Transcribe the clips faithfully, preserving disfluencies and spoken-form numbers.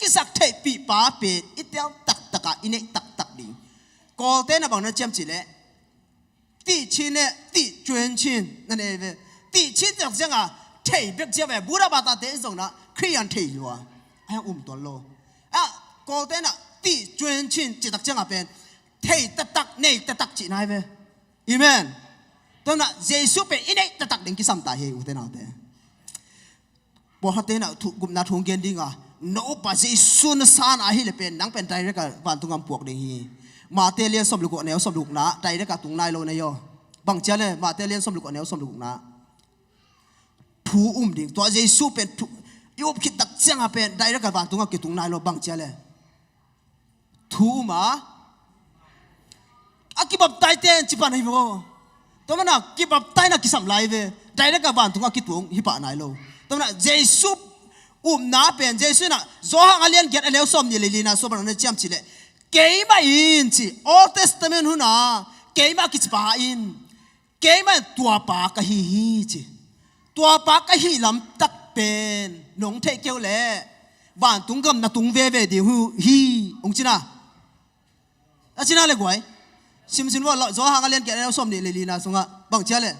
kisak theihpih pa pen i tel taktak a i neih taktak ding. Kawlte'n a bang na ciam cih leh, tih chin e, tih cuan chin na nei ve. Tih chin citak ciang a thei bek cia ve. Buddha batate in zong na Khristian thei lua a, a hiang um tuan lo. A, Kawlte'n a tih cuan chin citak ciang a pen thei taktak, nei taktak cih nai ve. Amen. Tua manin Jesu pen i neih taktak ding kisam ta hi, ute naute. Pawlkhatte'n a thu, gupna thu gen ding a, no upa Jesu na san ahih leh pen nang pen direct a vantung gam puak ding hi. Mate lian sawm le guk, a neu sawm le gukna, direct a tung nai lo na hi aw. Bang cia leh, Mate lian sawm le guk, a neu sawm le gukna. Thu um ding, tua Jesu pen thu i up khit tak ciang a pen direct a vantung a kitung nai lo, bang cia leh. Thu um a, a kibaptaiste'n ci pan hi vo. Tua manin a kibaptaina kisam lai ve. Direct a vantung a kitung hi pah nai lo. Tua manin a Jesu upna pen, Jesu in a Johan a lian giat, a neu sawmnih le lina sung bang na ciam cih leh, keimah in ci, Old Testament hun a, keimah kici pa in, keimah in tua pa ka hi hi ci. Tua pa ka hih lam tak pen nong theih kei uh leh vantung gam na tung veve ding uh hi, hong ci na. A ci na le guai. Sim sin vo, Johan a lian giat, a neu sawmnih le lina sungah bang cia leh,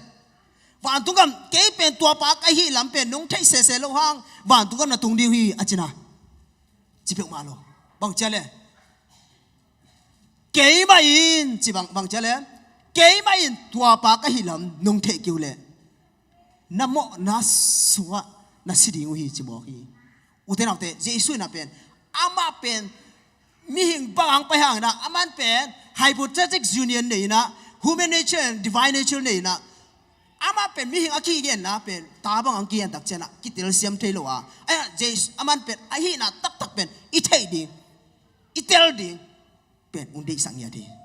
vantung gam, kei pen tua pa ka hih lam pen nong theih sese loh hang vantung gam na tung ding uh hi, a ci na. Ci peuhmah lo. Bang cia leh, keimah in ci, bang, bang cia leh, keimah in tua pa ka hih lam nong theih kei uh leh na mawhna sungah na si ding uh hi, ci mawk hi. Ute naute, Jesu in a pen, amah pen mihing bang hang pai hang in a, aman pen hypostatic union nei in a, human nature and divine nature nei in a, amah pen mihing a kigenna pen ta bang hang kigen tak ciang a kitelsiam thei lo a. Ahi a, Jesu, aman pen a hihna taktak pen i theih ding, i tel ding pen hong deihsak ngiat hi.